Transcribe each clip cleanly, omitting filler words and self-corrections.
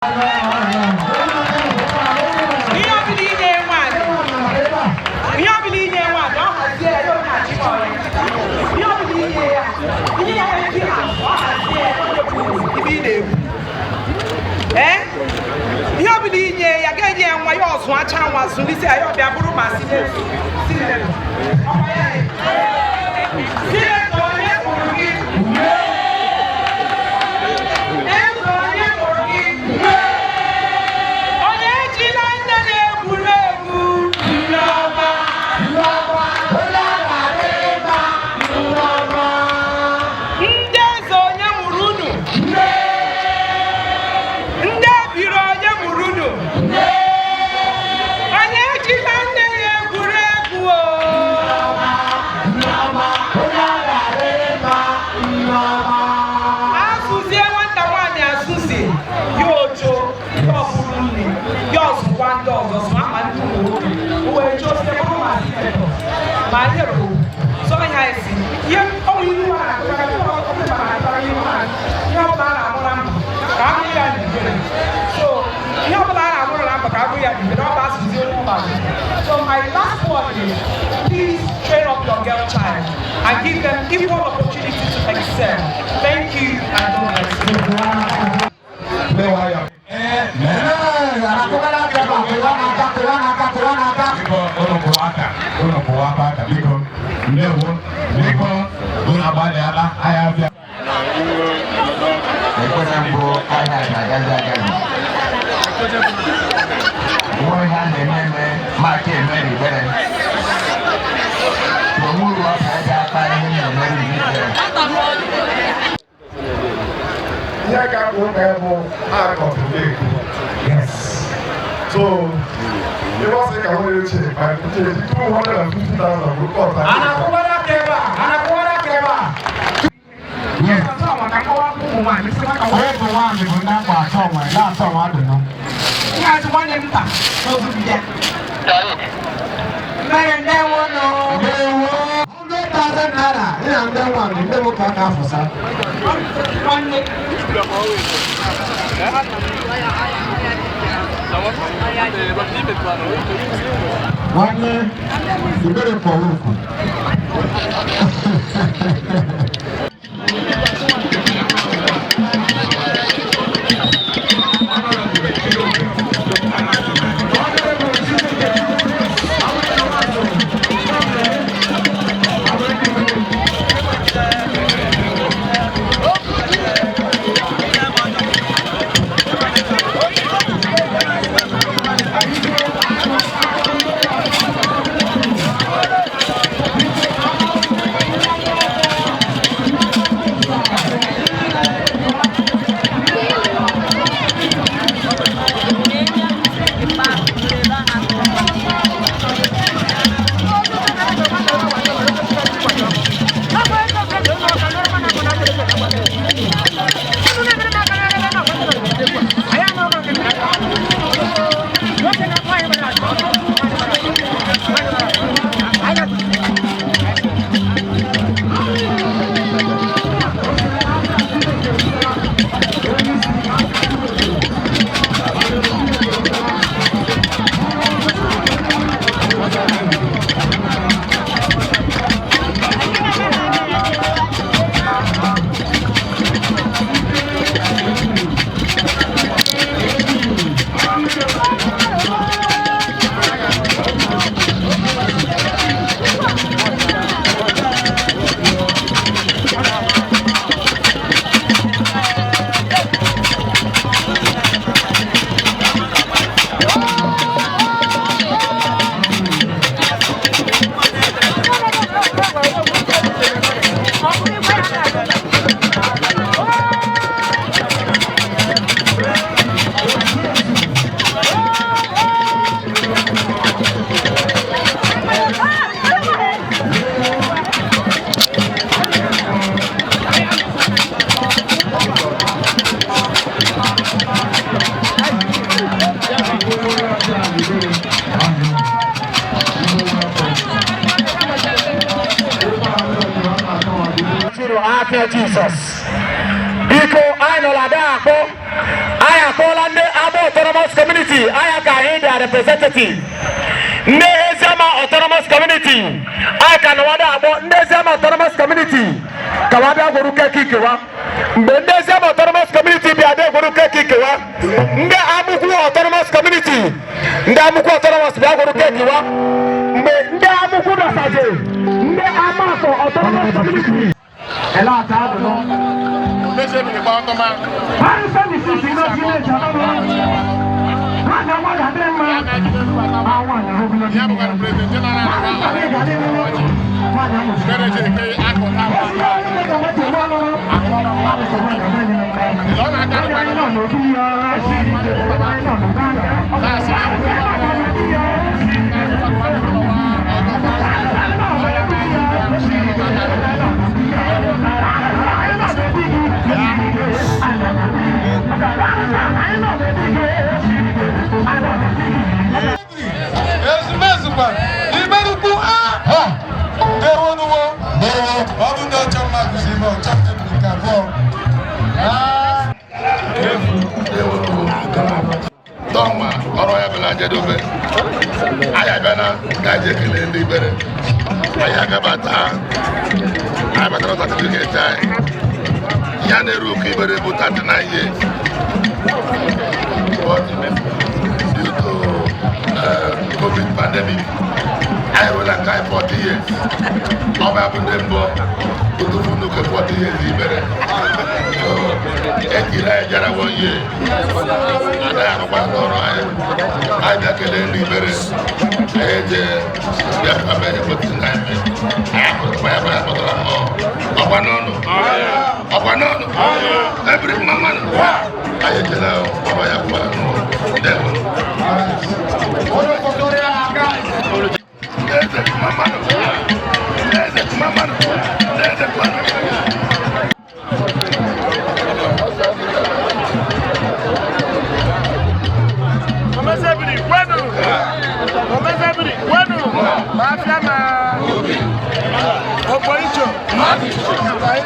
Ihe ọbụla inye nwaanyị, ihe ọbụla inye nwaanyị, ọ hazie ya, ya onye achịkọ ya. Ihe ọbụla inye ya, inye ya ezi ha, ọ hazie ya, onye bụ ibe ị na-ekwu. Ee, ihe ọbụla inye ya, ga-enye ya nwa ya, ọzụ acha nwa zụlite ya, ya ọbịa bụrụ ma senator. Ọkwa ya, senator, onye mụrụ gị? Eze, onye mụrụ gị? Onye ejila nne na-egwuregwu. Nneọma, ndị eze, onye mụrụ unu? Ndị ebiri, onye mụrụ unu? Onye ejila nne ya egwuregwu o. Azụzie nwata nwaanyị, azụzi ya, ocho ya, ọbụrụ nne ya, ọzụkwa ndị ọzọ, zụ ama ndị ụmụ nwoke wee chosie bụrụ ma senator ma anyị rụrụ so ihe anyị si ihe ọnwụ ilu a na-akụkarị ọbụla na-akụkarị ilu ha. Ihe ọbụla a na-amụ na mba ka amụ ya n'ibere, so ihe ọbụla a na-amụrụ na mba ka amụ ya n'ibere. Ọ bụ asụsụ onye ọbụla. So my last word is, please train up your girl child and give them equal opportunity to excel. Thank you and God bless you. Biko, unu kụwa aka, unu kụwa aka aka, biko. Ndewo, biko, unu agbalịala, anyị abịa. Ekpere mbụ, ahịa na-agazi agazi. Nwa ihe a na-eme eme maka emeri ibere. Onwe uru ọ bara ga-akpa ihe m na-emeri ibere. Ihe ga-akpụ ụka ya bụ akọtụ na-ekwu. So ebe ọ sị ka nwere uche ma uche 250,000 bụ kọta. Anakwụwara aka ebe a, anakwụwara aka ebe a. Yes. Onye bụ nwaanyị bụ ndị akpa atọ nwe na-atọ nwa dị nọ. Nhazi nwanne m nta n'ozuzu ya. Mere ndewo nụ. Ndewo. 100,000 naira ị na ndị nwaanyị, ndị nwoke aka afụsa. Nwanne. Nwanne ibere kpọrọ oku. Aka Jizọs, biko, anyị nọla ada akpọ, anyị akpọọla ndị Autonomous Community, anya ka anyị their representative. Ndị Eziama Autonomous Community, anyị ka na wada akpọ ndị Eziama Autonomous Community ka wa bịa gwuru keki ikewa. Mgbe ndị Eziama Autonomous Community bịa bịa gwuru keki ikewa, ndị Amukwu Autonomous Community, ndị Amukwu Autonomous bịa gwuru keki wa. Mgbe ndị Amukwu dasaje, ndị Amakọ Autonomous Community ele ata adụnụ. Ezumezukwa imerukwu a dewonuwo ọ bụ ndị ọchọ mma kụzi ime ọchọ nke nke abụọ. Tọnwa ọrụ ya bịara njedebe, anyị abịa na ka anyị ekele ndị Igbere. Anyị agabata, anyị batara certificate anyị ya na-eru oke Igbere bụ 39 years, but due to COVID pandemic, anyị ruola nke anyị 40 years. Ọ bụ abụ ndị mbụ otufu n'oke 40 years Igbere. So etiri anyị jara one year, anaghị arụkwa n'ọrụ anyị. Anyị bịa kelee ndị Igbere, anyị eje bịa ka mee ekwentị na anyị anyị akpọrọ ya ya kpọtara mmụọ ọkwa n'ọnụ, ọkwa n'ọnụ ebiri mma mmanụ. Anyị ekele ọba ya kwa ndewo. Eze mma mmanụ, eze mma mmanụ, eze mma mmanụ. Omezebiri kwenu! Omezebiri kwenu! Ma afịa ma okporicho anyị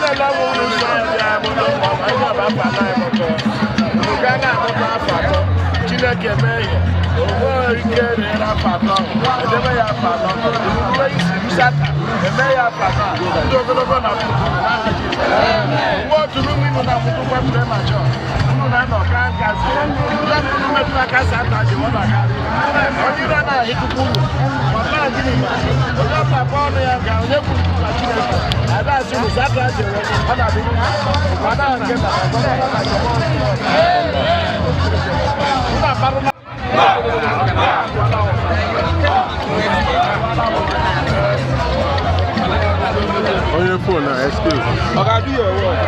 na-ele wụ ụzọ ya bụrụ anyị na-aba afọ anọ anyị mụtọ ga na-amụta afọ 3. Chineke mee ihe onwe ike rere afọ 3, edebe ya afọ 4, ruo isi rusata eme ya afọ 4, ndị ogologo na ọkpụkpụ n'aha Jizọs. Nwa otu n'ụmụ inu na mụtụkwa premature unu na-anọ ka nkazi ya na unu metụ aka sata ji ọ na-akarị onye ire na-ahịtụkwa unu ma gịnị ma onye ọbụla kpọọ ọnụ ya ka onye kwuru na Chineke ada asị unu sata ji ọ na-adị ma na nke na unu akparụla. Onye phone na excuse. Oga, do your work.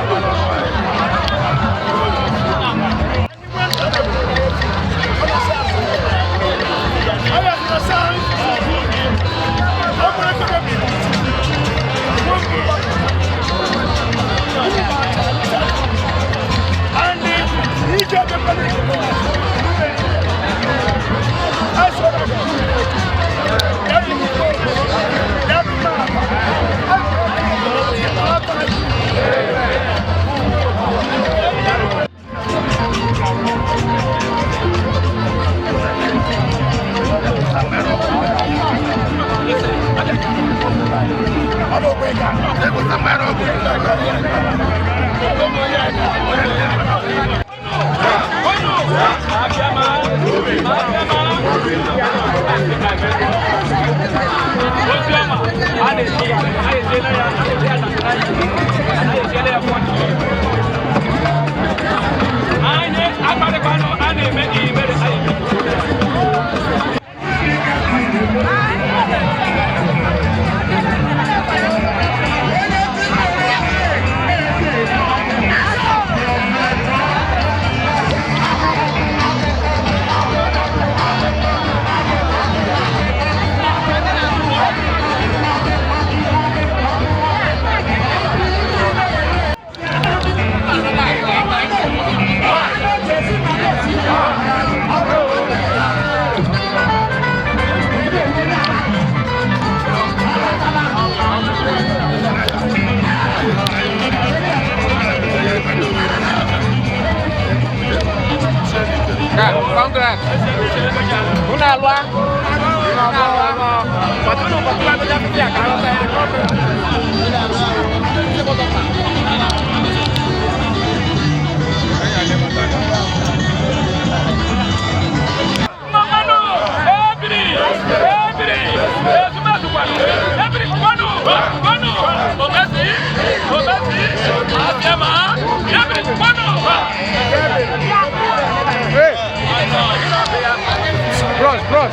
Congrats. Unu alụa? Unu alụa? Kpọtụrụ kpọtụrụ abịa bịa ka ahụta ya. Mmanụ ebiri ebiri ezumezu kwanu ebiri kwanu kwanu omesi omesi abiama ebiri kwanu. Bros, bros.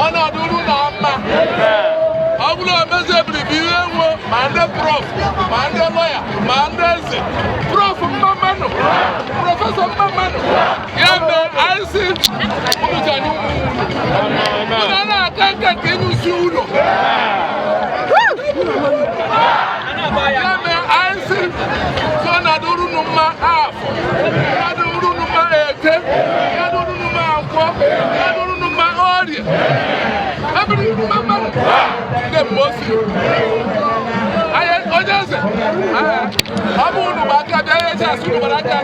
Ọnọdụ uru na mma ọ bụrụ omezi ebiri bụ ihe nwe ma ndị prof ma ndị lọya ma ndị eze prof mmamanụ prọfesọ mmamanụ ya mee anyị si unu ji anyị ụmụ unu unu na-aka nka nke ịnyụsi ụlọ ya mee anyị si so na dụrụ unu mma afọ ya dụrụ unu mma eke ya dụrụ unu mma nkwọ ya dụrụ unu mma ọrịa ebiri mmanụ ndị mgbe o siri onye eze ọ bụ unu gba aka bịa ihe eji asị unu gbara aka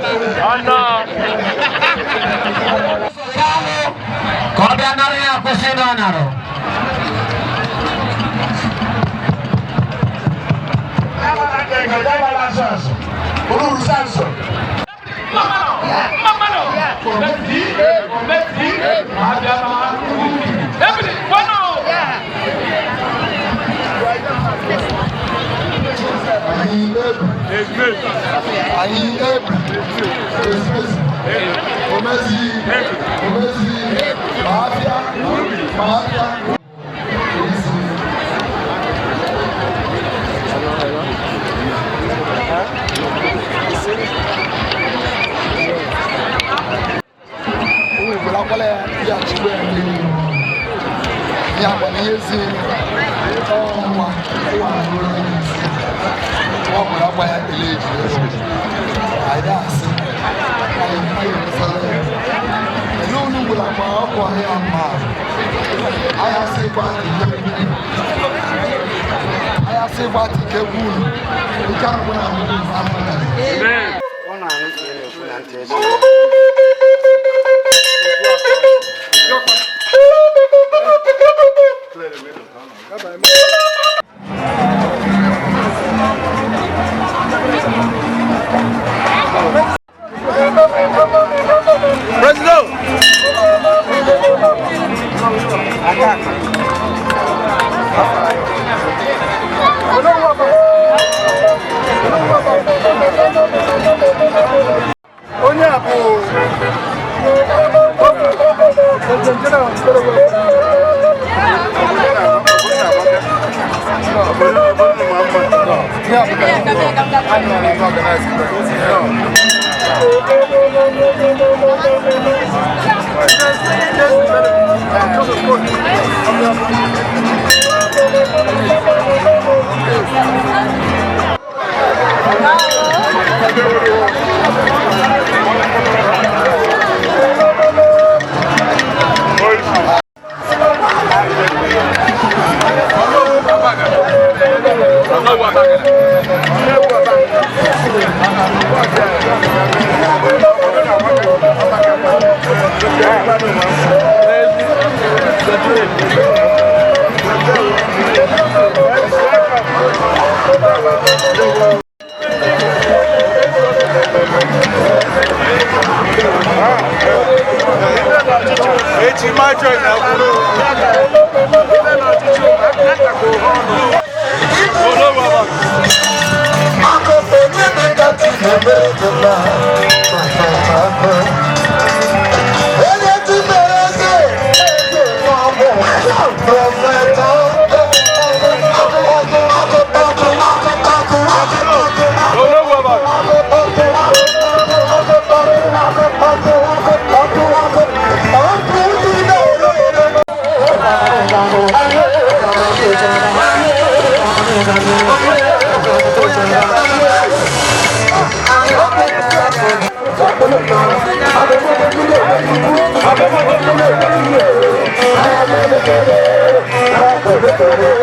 na Ka ọ bịa nara ya kwụsị na ọ narụ. Anyị ebu ezumezu omezi omezi ma afịa ma afịa isi. Ụmụ ya ya chigbe ya n'ihu ya gbara ihe ezi ọnwa ụwa nụrụ onye isi ọ gwara agba ya ele eji anyị asị anyị anyị mesara ya ele unu gwara ma ọkụ ahịa mma anyị asịkwa anyị asịkwa tike gwuru nke ahụ na ahụ. President! Onye a bụ President General Echi máa jọ ìnáwó. Thank you.